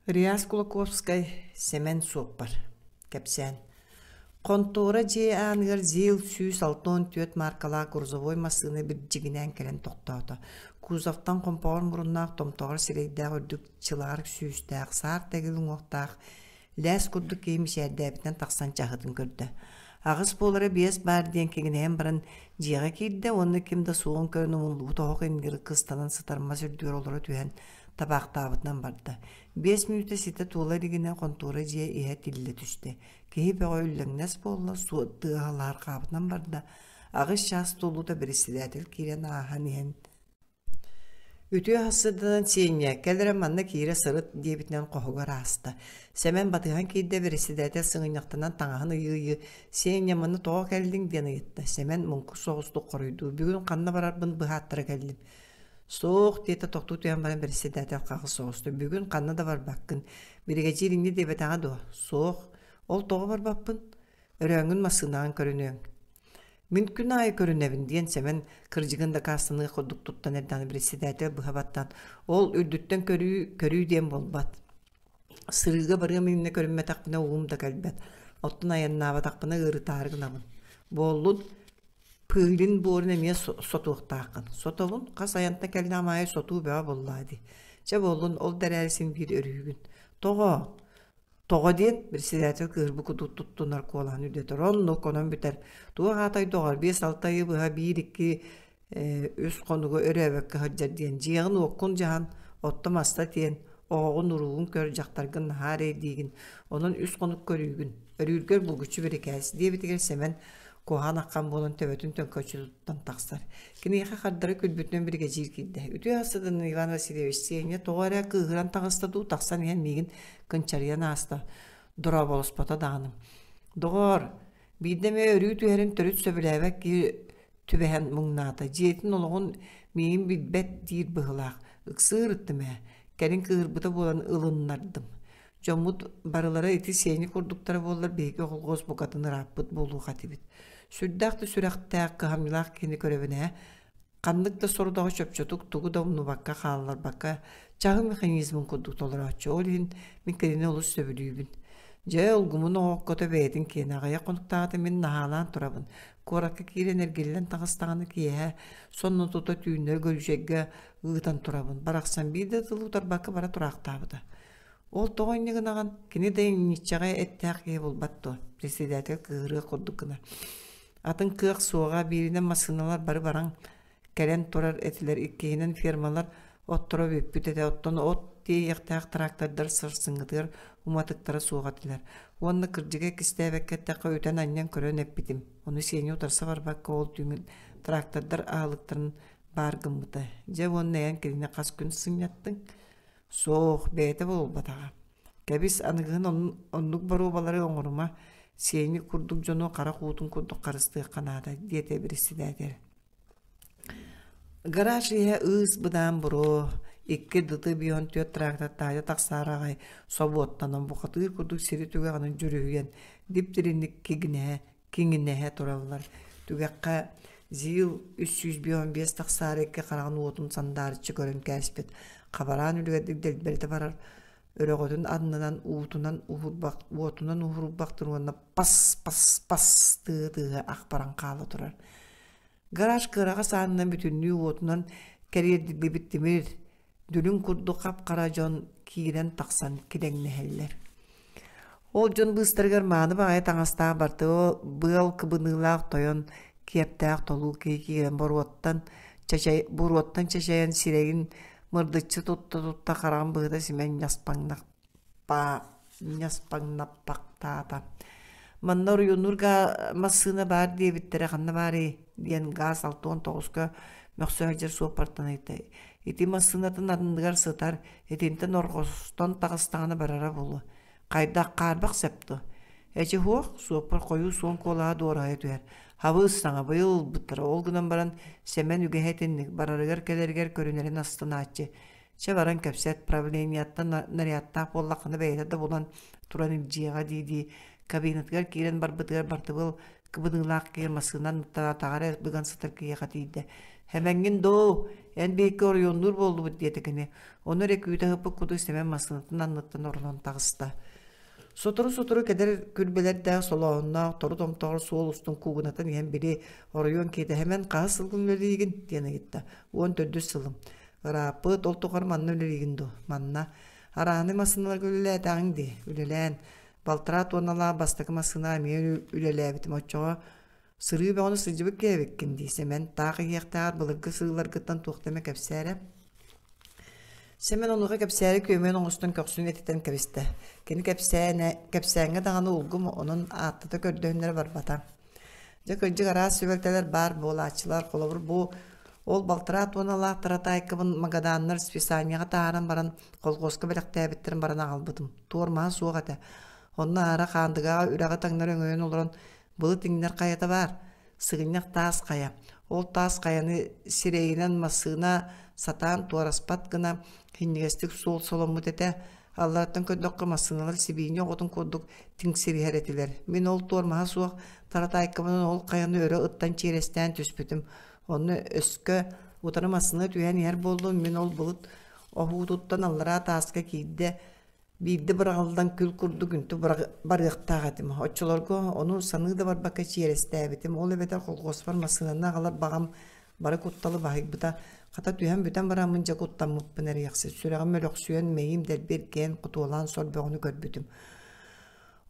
Реас Кулаковскай, Сэмэн Суоппар. Кэпсээн. Хонтуора дьиэ ааныгар ЗИЛ 164 мааркалаах грузовой массыына бирдьигинээн кэлэн тохтоото. Кузовтан хомпоҕор муруннаах, томтоҕор сирэйдээх үрдүк чылаар сүүстээх, саар тэгил уҥуохтаах, лээс курдук киһи мичээрдээбитинэн тахсан чаһытын көрдө. Аҕыс буолара биэс баар диэн киҥинэйэн баран дьиэҕэ киирдэ уонна ким да суоҕун көрөн умуллубут оһох иннигэр кыстанан сытар мас үрдүгэр олоро түһэн табаахтаабытынан барда. 5 мүнүүтэ ситэ туола илигинэ хонтуора дьиэ иһэ тиллэ түстэ. Киһи бөҕө үллэҥнэс буолла, суот тыаһа лаархаабытынан барда. 8 чаас туолуута председатель киирэн ааһан иһэн «Үтүө сарсыарданан Сиэнньэ, кэл эрэ манна киирэ сырыт» диэбитинэн хоһугар ааста. Сэмэн батыһан киирдэ, председатель сыгынньахтанан таҥаһын ыйыы-ыйыы «Сиэнньэ, манна тоҕо кэллиҥ?» диэн ыйытта. Сэмэн муҥкук соҕустук хоруйдуур: «Бүгүн ханна барарбын быһааттара кэллим. Суох, диэтэ тохтуу түһэн баран бэрэссэдээтэл хаҕыс соҕустук. Бүгүн ханна да барбаккын. Биригэдьиир инньэ диэбэтэҕэ дуо? Суох. Ол тоҕо барбаппын? Өрөөҥҥүн массыынаҕын көрүнүөҥ. Мин күн аайы көрүнэбин, диэн Сэмэн кырдьыгын дакаастаныах курдук туттан эрдэҕинэ председатель быһа баттаан, ол үрдүттэн көрүү, көрүү диэн буолбат. Сырыыга барыам иннинэ көрүммэтэхпинэ уум да кэлбэт. Оттон айаннаабатахпына ыарытаары гынабын. Буоллун, Пыылын буорун эмиэ сотуохтааххын. Сотобун, хас айантан кэллэҕим аайы сотуу бөҕө буоллаа дии. Чэ буоллун, ол да эрээри син биир өрүүгүн. Тоҕо? Тоҕо диэн, председатель кыыһырбыт курдук туттунар куолаһын үрдэтэр. Оннук, онон бүтэр. Туох аатай доҕор, 5-6 ыйы быһа биир-икки үс хонугу өрөөбөккө сылдьар диэн дьиэҕин-уоккун дьаһан, отто-маста тиэн, оҕоҕун-уруулгун көр, дьахтаргын наһаа эрэйдиигин, онон үс хонук көрүүгүн, өрүүргэр булгуччу бирикээс, диэбитигэр Сэмэн куһаҕан аххан буолан төбөтүн төҥкөччү туттан тахсар. Киниэхэ хардары күлбүтүнэн биригэдьиир киирдэ. Үтүө сыдын Иван Васильевич Сеня тоҕо эрэ кыыһыран таҕыста дуу, тахсан иһэн миигин кынчарыйан ааста. Дорооболоспото даҕаны. Доҕоор, биирдэ эмэ өрүү түһэрин төрүт сөбүлээбэт киһи түбэһэн муҥнаата. Дьиэтин олоҕун миигин билбэт диир быһыылаах. Ыксыы ырыттым ээ. Кэлин кыыһырбыта буолан ылыннардым. Дьоммут барылара ити сиэни курдуктара буоллар биһиги холхуос букатын ырааппыт буолуох этибит. Сүрдээх да сүрэхтээх, кыһамньылаах киһини көрөбүн ээ. Ханнык да сорудаҕы чопчутук тугу да умнубакка хаалларбакка чаһы механизмын курдук толорооччу. Ол иһин мин кинини олус сөбүлүүбүн. Дьэ, улгумун оҕоккото бэйэтин киэнэ аҕыйах хонуктааҕыта мин наһаалаан турабын. Куоракка киирэн эргиллэн таҕыстаҕына киэһэ сонно тута түүннэри Гөлүчэйгэ ыытан турабын. Барахсан биир да тылы утарбакка бара тураахтаабыта. Ол тоҕо инньэ гынаҕын? Кини да инниччэҕэ эттээх киһи булбат дуо? Председатель кыыһырыах курдук гынар. Атын кыах суоҕа, бииринэн массыыналар бары баран кэлэн турар этилэр, иккиһинэн фермалар отторо бүппүт этэ, оттон от тиэйиэхтээх трактордар сарсыҥҥытыгар уматыктара суох этилэр. Уонна кырдьыга кистээбэккэ эттэххэ үтэн-анньан көрөн эппитим. Ону Сеня утарса барбакка ол түүн трактордар аһылыктарын баар гыммыта. Дьэ уонна эн кинини хас күн сынньаттыҥ? Суох, бэйэтэ буолбатаҕа. Кэбис, аныгыһын оннук боруобалары оҥорума, сиэник курдук дьону харах уутун курдук харыстыахха наада, диэтэ председатель. Гараж иһэ ыыс-быдаан буруо, икки дыты бион түөрт трактор таайа тахсаары аҕай собуоттанан бухатыыр курдук сири түгэҕинэн дьүрүһүйэн дип-дириҥник кигинэһэ, киҥинэһэ тураллар. Түгэххэ ЗИЛ 355 тахсаары икки хараҕын уотун сандаарыччы көрөн кээспит, хабараан үлүгэрдик дэлбэритэ барар өрөҕөтүн аннынан уутунан уһурбах уотунан уһурбахтын уонна пас-пас-пас тыа-тыаһа ах баран хаала турар. Гараж кыараҕас аанынан бүтүннүү уотунан кэриэрдиллибит тимир, дүлүҥ курдук хап-хара дьон киирэн-тахсан килэҥнэһэллэр. Ол дьон быыстарыгар мааны баҕайы таҥастаах бартыа быал кыбыныылаах тойон киэптээх толуу киһи киирэн боруоттан чачай, буруоттан чачайан сирэйин мырдыччы тутта-тутта хараҕын быһыта симэн ньаспаҥнаппахтаата. Манна оройуоннуур массыына баар диэбиттэрэ ханна баарый диэн гаас 69-ка мөхсө сылдьар суоппартан ыйытта. Ити массыынатын анныгар сытар, итинтэн орҕостон таҕыстаҕына барара буолуо. Хайдах хаарбах сөп дуо? Эчи суох, суоппар хойуу суон куолаһа дуораһыйа түһэр. Хабыс саҥа быйыл ылбыттара, ол гынан баран Сэмэн үгэһэ итинник, барарыгар-кэлэригэр көрүнэрин астынааччы. Чэ баран кэпсэт, правлениеттан нарядтаах буоллаххына бэйэтэ да булан туран илдьиэҕэ дии-дии кабинатыгар киирэн барбытыгар бартыбыал кыбыныылаах киһи массыынан атаҕар быган сытар киһиэхэ тиийдэ. Хэмэҥҥин доо, эн биһикки оройуоннуур буоллубут диэтэ кини. Ону эрэ күүтэ ыһыппыт курдук Сэмэн массыынатын анныттан оронон таҕыста. Сотору-сотору кэдэр күрбэлэрдээх солооһуннаах тору томтоҕор суол устун куугунатан иһэн били оройуон киһитэ Хэмэн хаһыс сылгын үлэлиигин диэн ыйытта. 14 сылым. Ырааппыт, ол тухары манна үлэлиигин дуо? Манна. Арааһынай массыыналарга үлэлээтэҕиҥ дии, үлэлээн. Балтараа туонналаах бастакы массыына эмиэ үлэлээбитим. Оччоҕо сырыы бөҕөнү сылдьыбыт киһи эбиккин дии Сэмэн. Таах иһиэхтээҕэр былыргы сырыыларгыттан туохта эмэ кэпсээ эрэ. Сэмэн онуоха кэпсээри күөмэйин оҥостон көхсүн этитэн кэбистэ. Кини кэпсээнэ, кэпсээҥҥэ даҕаны улгум, онон ааттата көрдөһүннэрэ барбата. Дьэ, кырдьык араас түбэлтэлэр баар буолааччылар. Холобур, бу ол балтараа туоналаах таратаайкабын Магаданнар списаниеҕа таһааран баран колхуоска бэлэхтээбиттэрин баран аҕалбытым. Туормаһа суох этэ. Онно аара Хаандыгаҕа үрэҕи таҥнары өҥөйөн олорон былыт иҥнэр хайата баар. Сыгынньах таас хайа. Ол таас хайаны сирэйинэн массыына сатаан туораспат гына синньигэстик суол соломмут этэ. Аллараттан көрдөххө массыыналар сибиинньэ оҕотун курдук тиҥсириһэр этилэр. Мин ол туормаһа суох таратаайкабынан ол хайаны өрө ыттан чиэрэстээн түспүтүм. Онно өскө утары массыына түһэн иһэр буоллун, мин ол былыт оһуутуттан аллараа тааска киирдэ Биирдэ быраҕыллан күл курдук үнтү барыахтаах этим. Оччолорго ону саныы да барбакка чиэрэстээбитим. Ол эбэтэр колхуоспар массыынаны аҕалар баҕам бары кутталы баһыйбыта. Хата түһэн бүтэн бараммын дьэ куттаммыппын эриэхсит. Сүрэҕим өлөхсүйэн, мэйиим дэлби эргийэн, хотуолаан сор бөҕөнү көрбүтүм.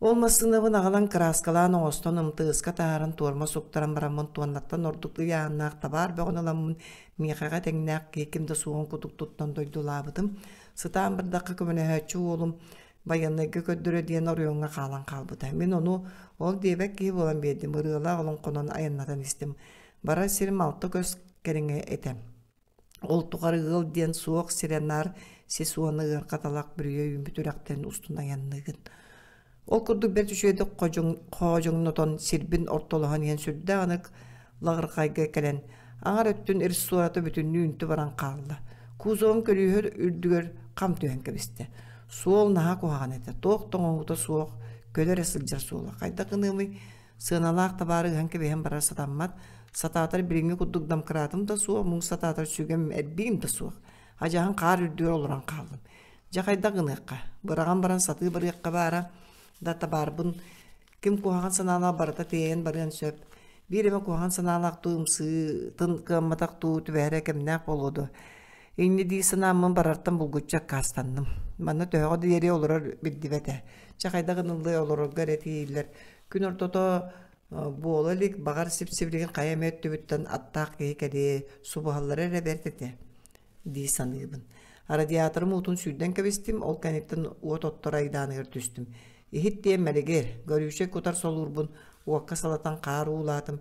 Ол массыынабын аҕалан кырааскалаан оҥостон МТС-ка таһааран туорма суктаран бараммын туоннаттан ордук ыйааһыннаах табаар бөҕөнү ыламмын миэхэҕэ тэҥнээх киһи ким да суоҕун курдук туттан дойдулаабытым. Сытаан бардахха көмөлөһөөччү уолум байыаннайга көрдөрө диэн оройуоҥҥа хаалан хаалбыта. Мин ону ол диэбэт киһи буолан биэрдим, ырыалаах олоҥхонон айаннатан истим. Барар сирим алта көс кэриҥэ этэ. Ол тухары ыал диэн суох сирэ наар сис уонна ыарха талах бүрүйэ үүммүт үрэхтэрин устун айанныыгын. Ол курдук бэрт үчүгэйдик хоодьоҥнотон сирбин ортолоһон иһэн сүрдээх анык лаҕырхайга кэлэн аҥар өттүн рессората бүтүннүү үнтү баран хаалла. Кузовым көлүөһэр үрдүгэр хам түһэн кэбистэ. Суол наһаа куһаҕан этэ, туох да оҥоһуута суох, көлө эрэ сылдьар суола. Хайдах гыныамый, сыаналаах табаары ыһан кэбиһэн барар сатаммат, сатаатар билиҥҥи курдук домкратым да суох, муҥ сатаатар сүгэм эрбиим да суох. Адьаһын хаар үрдүгэр олорон хааллым. Дьэ хайдах гыныахха, быраҕан баран сатыы барыахха баара да табаарбын ким куһаҕан санаалаах барыта тиэйэн барыан сөп. Биир эмэ куһаҕан санаалаах дуу ымсыытын кыамматах дуу түбэһэрэ кэмнээх буолуо дуо. Инньэ дии санааммын барартан булгуччу аккаастанным. Манна төһөҕө диэри олорор биллибэт ээ. Чэ хайдах гыныллыай олорорго эрэ тиийиллэр. Күн ортото буола илик, баҕар сип-сибилигин хайа эмэ өттүбүттэн аттаах киһи кэлиэ, субуһаллара эрэ бэрт этэ дии саныыбын. Радиаторым уутун сүүрдэн кэбистим, ол кэнниттэн уот оттор айдааныгар түстүм. Иһит диэн мэлигир, горючай кутар солуурбун уокка салатан хаар уулаатым.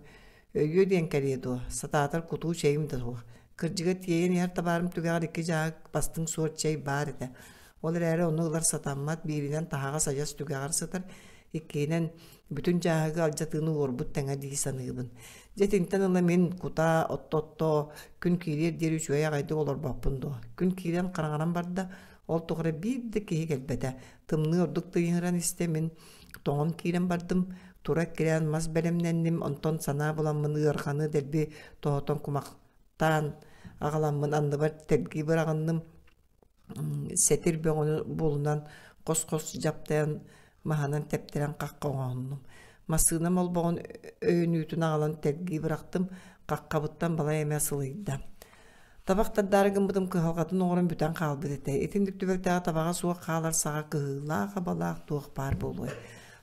Өйүө диэн кэлиэ дуо, сатаатар кутуу чэйим да суох. Кырдьыга тиэйэн иһэр табаарым түгэҕэр икки дьааһык бастыҥ суор чэй баар этэ. Ол эрээри ону ылар сатаммат, бииринэн таһаҕас адьас түгэҕэр сытар, иккиһинэн бүтүн дьааһыгы алдьатыыны уорбут тэҥэ дии саныыбын. Дьэ итинтэн ыла мин кутаа отто-отто күн киириэр диэри үчүгэй аҕайдык олорбоппун дуо? Күн киирэн хараҥаран барда, ол тухары биир да киһи кэлбэтэ. Тымныы ордук тыйыһыран истэ, мин тоҥон киирэн бардым, тура эккирээн мас бэлэмнэнним, онтон санаа буламмын ыарҕаны дэлби тоһутан кумахтаан аҕаламмын анныбар тэлгии быраҕынным сэтир бөҕөнү булунан хос-хос дьаптайан маһынан тэптэрэн хахха оҥоһуннум. Массыынам олбоҕун өйөнүүтүн аҕалан тэлгии бырахтым, хаххабыттан балай эмэ сылыйда. Табах тардаары гыммытым кыһалҕатын оҥорон бүтэн хаалбыт этэ. Итинник түбэлтэҕэ табаҕа суох хаалар саҕа кыһыылаах-абалаах туох баар буолуой.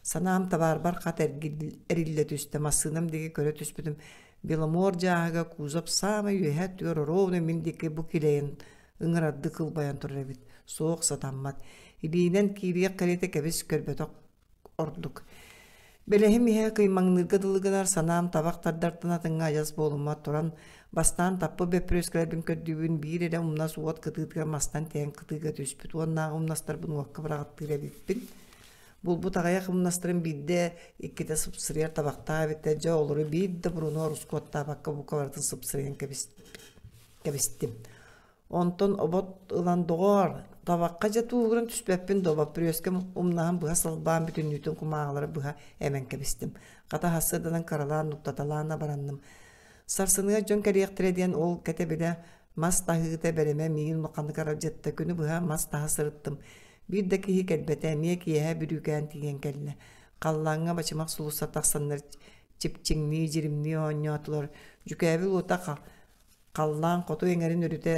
Санаам табаарбар хат эриллэ түстэ, массыынам диэки көрө түспүтүм Беломор дьааһыга кузов саамай үөһээ өттүгэр оруобуна мин диэки бу килэйэн ыҥырардыы кылбайан турар эбит. Суох сатаммат. Илиинэн киириэх кэриэтэ кэбис көрбөтөх ордук. Бэлэһим иһэ кыймаҥныырга дылы гынар санаам табах тардартан атыҥҥа адьас буолуммат туран, бастаан таппыт бөппүрүөскэлэрбин көрдүүбүн биир эрэ умнас уот кытыытыгар мастан тэйэн кытыыга түспүт уоннааҕы умнастарбын уокка быраҕаттыыр эбиппин. Булбут аҕыйах умнастарын биирдэ иккитэ сыпсырыйар табахтаах эбиттэр, дьэ олору биир да буруну орускуоттаабакка бука барытын сыпсырыйан кэбистим. Онтон обот ылан доҕоор, табахха дьэ тууһуран түспэппин дуо, боппүрүөскэм умнаһын быһа салбаан бүтүннүүтүн кумааҕылары быһа эмэн кэбистим. Хата сарсыарданан кыралаан нуктаталаан абаранным. Сарсыныгар дьон кэлиэхтэрэ диэн ол кэтэбилэ мас таһыыта бэлэмэ миигин улаханнык аралдьытта. Күнү быһа мас таһа сырыттым. Биир да киһи кэлбэтэ, эмиэ киэһэ бүрүүкээн тиийэн кэллэ. Халлааҥҥа бачымах сулуста тахсаннар чипчиҥнии, дьиримнии оонньоотулар. Дьүкээбил уота халлаан хоту эҥэрин өрүтэ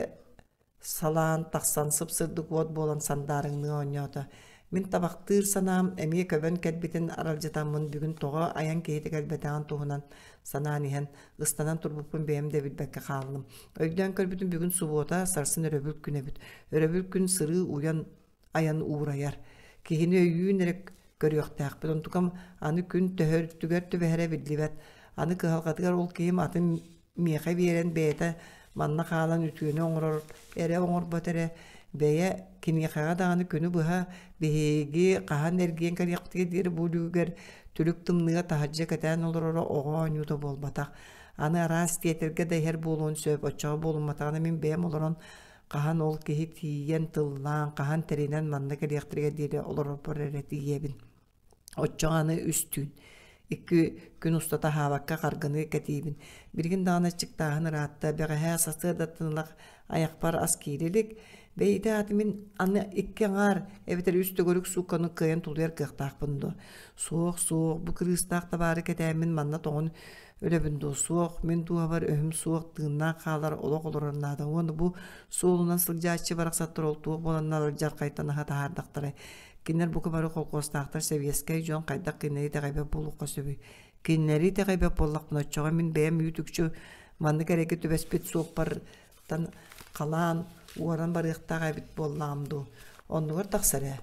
салаан тахсан сып-сырдык уот буолан сандаарыҥныы оонньоото. Мин табахтыыр санаам эмиэ көбөн кэлбитин аралдьытаммын бүгүн тоҕо айан киһитэ кэлбэтэҕин туһунан санаан иһэн, ыстанан турбуппун бэйэм да билбэккэ хааллым. Өйдөөн көрбүтүм бүгүн субуота, сарсын өрөбүл күн эбит. Өрөбүл күн сырыы уйан айан уурайар. Киһини өйүүн эрэ көрүөхтээхпит. Онтукам аны күн төһөртүгэр түбэһэрэ биллибэт. Аны кыһалҕатыгар ол киһим атын миэхэ биэрэн бэйэтэ манна хаалан үтүөнү оҥорор эрэ оҥорбот эрэ бэйэ киниэхэҕэ даҕаны күнү быһа биһиги хаһан эргийэн кэлиэхпитигэр диэри бу үлүгэр түлүк тымныыга таһырдьа кэтээн олороро оҕо оонньуута буолбатах. Аны араас тиэтэлгэ да иһэр буолуон сөп, оччоҕо буолумматаҕына мин бэйэм олорон хаһан ол киһи тиийэн тыллаан, хаһан тэринэн манна кэлиэхтэригэр диэри олорорбор эрэ тиийэбин. Оччоҕо аны үс түүн, икки күн устата аһаабакка харгыны кэтиибин. Билигин даҕаны аччыктааһын ыраатта, бэҕэһээ сарсыардаттан ылах айахпар ас киирэ илик. Бэйэтэ ааты мин аны икки аҥаар эбэтэр үс төгүрүк суукканы кыайан тулуйар кыахтаахпын дуо? Суох, суох, бу кырыыстаах табаары кэтээммин манна тоҕон өлөбүн дуо? Суох, мин дууһабар өһүм суох, тыыннаах хаалар олох олорор наада. Уонна бу суолунан сылдьааччы барахсаттар ол туох буоланнар алдьархайтан аһа таһаардахтарай? Кинилэр бука бары колхуостаахтар сэбиэскэй дьон хайдах кинилэри итэҕэйбэт буолуохха сөбүй? Кинилэри итэҕэйбэт буоллахпына, оччоҕо мин бэйэм үүт-үкчү маннык эрэйгэ түбэспит суоппартан халаан, уоран барыахтаах эбит буоллаҕым дуу? Оннугар тахсар ээ.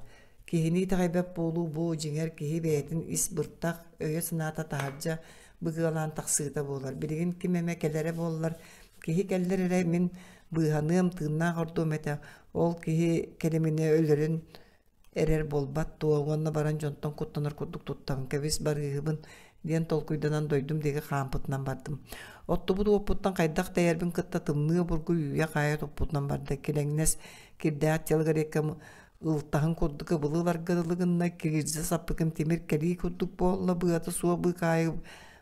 Киһини итэҕэйбэт буолуу бу, дьиҥэр, киһи бэйэтин ис быртах, өйө-санаата таһырдьа быгыалаан тахсыыта буолар. Билигин ким эмэ кэлэрэ буоллар, киһи кэллэр эрэ мин быыһаныам, тыыннаах ордуом этэ. Ол киһи кэлиминэ өлөрүн эрэр буолбат дуо уонна баран дьонтон куттанар курдук туттабын, кэбис барыыһыбын диэн толкуйданан дойдум диэки хаампытынан бардым. Оттубут уоппуттан хайдах тэйэрбин кытта тымныы обургу үүйэ-хаайа туппутунан барда. Килэҥнэс кирдээх телогрекам ылтаһын курдук ыбылы ыларга дылы гынна, кирдьэ саппыкым тимир кэлии курдук буолла, быата суох быыкаайы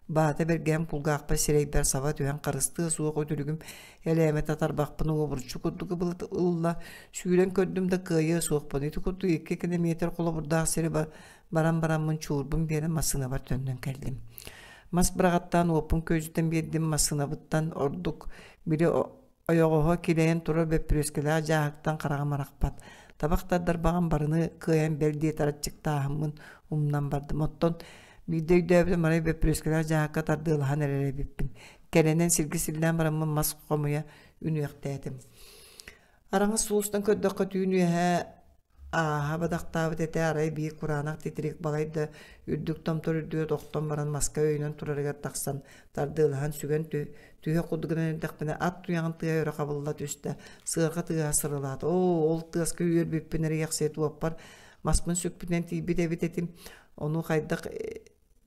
Баата бэргэһэм кулгаахпар сирэйбэр саба түһэн харыстыа суох үтүлүгүм элээмэтэ тарбахпын уобуруччу курдук ылла, сүүрэн көрдүм да кыайыа суохпун. Ити курдук икки километр холобурдаах сири баран бараммын чуурбун биэрэн массыынабар төннөн кэллим. Мас быраҕаттаан уоппун күөдьүтэн биэрдим массыынабыттан ордук били Ойоҕоһо килэйэн турар бөппүрүөскэлээх дьааһыктан хараҕым арахпат. Табах тардарбаҕым барыны кыайан бэл диэтэр аччыктааһыммын умнан бардым. Оттон биирдэ өйдөөбүтүм арай бөппүрүөскэлээх дьааһыкка тардыалаһан эрэр эбиппин. Кэлэнэн сиргэ силлээн бараммын мас хомуйа үнүөхтээтим. Араҥас сулустан көрдөххө түүн үөһэ Ааһа бадахтаабыт этэ арай биир кураанах титирик балай да үрдүк томтор үрдүгэр охтон баран маска өйөнөн турарыгар тахсан тардыалаһан сүгэн түһэ курдук гынан эрдэхпинэ ат туйаҕын тыаһа өрө хабылла түстэ, сыарҕа тыаһа сырылаата. Оо, ол тыаска үөрбүппүн эрийэхсийэ туоппар маспын сүкпүтүнэн тиийбит эбит этим. Ону хайдах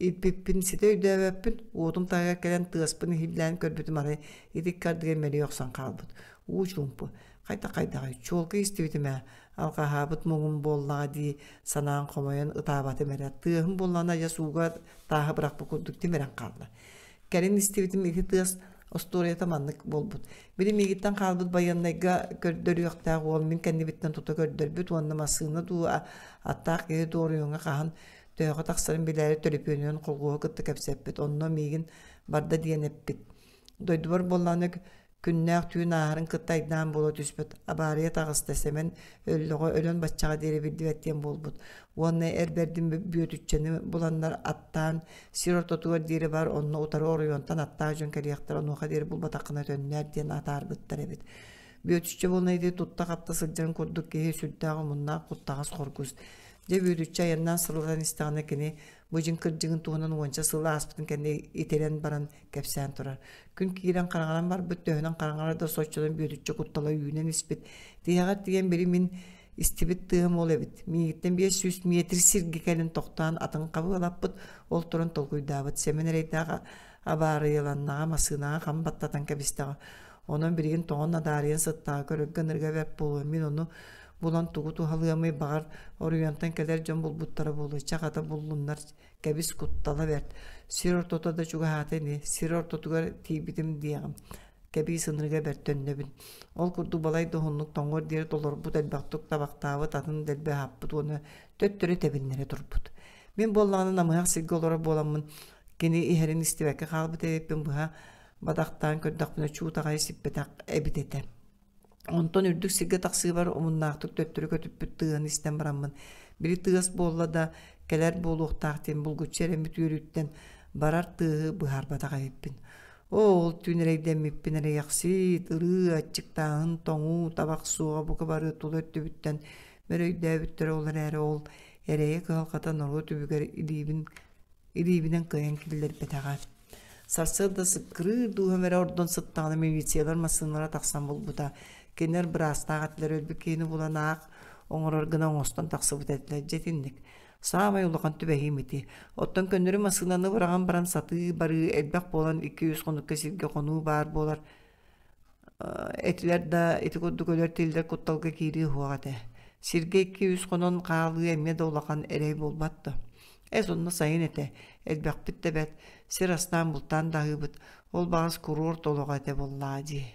Иппиппин ситэ өйдөөбөппүн, уотум таһыгар кэлэн тыаспын иһиллээн көрбүтүм арай ити икки ардыгар мэлийэ охсон хаалбыт. Уу чуумпу. Хайдах-хайдаҕый, чуолкай истибитим ээ, алҕаһаабыт муҥум буоллаҕа дии санаан хомойон ытаабатым эрэ. Тыаһым буоллаҕына адьас ууга тааһы бырахпыт курдук тимирэн хаалла. Кэлин истибитим ити тыас остуоруйата маннык буолбут. Били миигиттэн хаалбыт байыаннайга көрдөрүөхтээх уол мин кэннибиттэн тута көрдөрбүт уонна массыына дуу, аттаах киһи дуу оройуоҥҥа хаһан Төһөҕө тахсарын билээри төлөпүөнүнэн холкуоһу кытта кэпсэппит, онно миигин барда диэн эппит. Дойдубар буоллаҕына күннээх түүн ааһарын кытта айдаан буола түспүт, абаарыйа таҕыста, Сэмэн өллөҕө өлөн баччаҕа диэри биллибэт диэн буолбут. Уонна эр бэрдин Бүөтүччэни буланнар аттаан сир ортотугар диэри бар, онно утары оройуонтан аттаах дьон кэлиэхтэрэ, онуоха диэри булбатаххына төннөөр диэн атаарбыттар эбит. Бүөтүччэ буолан ити тутта-хапта сылдьарын курдук киһи сүрдээх омуннаах, куттаҕас хоргус. Дьэ Бүөтүччэ айаннаан сырылатан истэҕинэ кини бу дьиҥ кырдьыгын туһунан уонча сыл ааспытын кэннэ итирэн баран кэпсээн турар. Күн киирэн хараҥаран барбыт, төһөнөн хараҥарар да соччонон Бүөтүччэ куттала үүнэн испит. Тиһэҕэр тиийэн били мин истибит тыаһым ол эбит. Миигиттэн 500 метр сиргэ кэлин тохтоон атын хабыалаппыт, ол туран толкуйдаабыт. Сэмэн эрэйдээх абаарыйаланнаҕа, массыынаҕа хам баттатан кэбистэҕэ. Онон билигин тоҕон адаарыйан сыттаҕа көрөргө ынырыга бэрт буолуо. Мин ону. Булан тугу туһалыамый, баҕар, оройуонтан кэлэр дьон булбуттара буолуо, чэ хата буллуннар, кэбис куттала бэрт. Сир ортото да чугаһаата ини, сир ортотугар тиийбитим диэҕим. Кэбиис ынырыга бэрт төннөбүн. Ол курдук балай да уһуннук тоҥуор диэри толорбут, элбэхтик табахтаабыт, атын дэлби аһаппыт уонна төттөрү тэбиннэрэ турбут. Мин буоллаҕына намыһах сиргэ олорор буоламмын, кини иһэрин истибэккэ хаалбыт эбиппин быһа бадахтаан көрдөхпүнэ чуут аҕай сиппэтэх эбит этэ. Онтон үрдүк сиргэ тахсыыбар омуннаахтык төттөрү көтүппүт тыаһын истэн бараммын, били тыас буолла да, кэлэр буолуохтаах диэн булгуччу эрэммит үөрүүттэн барар тыаһы быһаарбатах эбиппин. Оо, ол түүн эрэйдэммиппин эрэйэхсит, ырыы, аччыктааһын, тоҥуу, табах суоҕа бука бары тула өттүбүттэн мөрөйдөөбүттэрэ ол эрээри ол эрэйэ кыһалҕата норуот үбүгэр илиибин илиибинэн кыайан киллэрбэтэҕэ. Сарсыарда сыккырыыр дууһам эрэ ордон сыттаҕына милициялар массыыналара тахсан булбута. Кинилэр быраастаах этилэр, өлбүт киһини булан аах оҥорор гына оҥостон тахсыбыт этилэр. Дьэ итинник. Саамай улахан түбэһиим ити. Оттон көннөрү массыынаны быраҕан баран сатыы барыы элбэх буолан 2-3 хонукка сиргэ хонуу баар буолар этилэр да ити курдук өлөр-тиллэр кутталга киирии суох этэ. Сиргэ 2-3 хонон хаалыы эмиэ да улахан эрэй буолбат да. Эс онно сайын этэ, элбэхпит да бэрт, сир астаан бултаан да аһыыбыт, ол баҕас курорт олоҕо этэ буоллаа дии.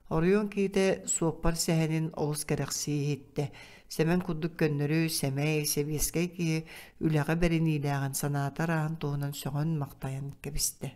Оройуон киһитэ суоппар сэһэнин олус кэрэхсии иһиттэ. Сэмэн курдук көннөрү, сэмэй, сэбиэскэй киһи үлэҕэ бэриниилээҕин санаата арааһын туһунан сөҕөн-махтайан кэбистэ.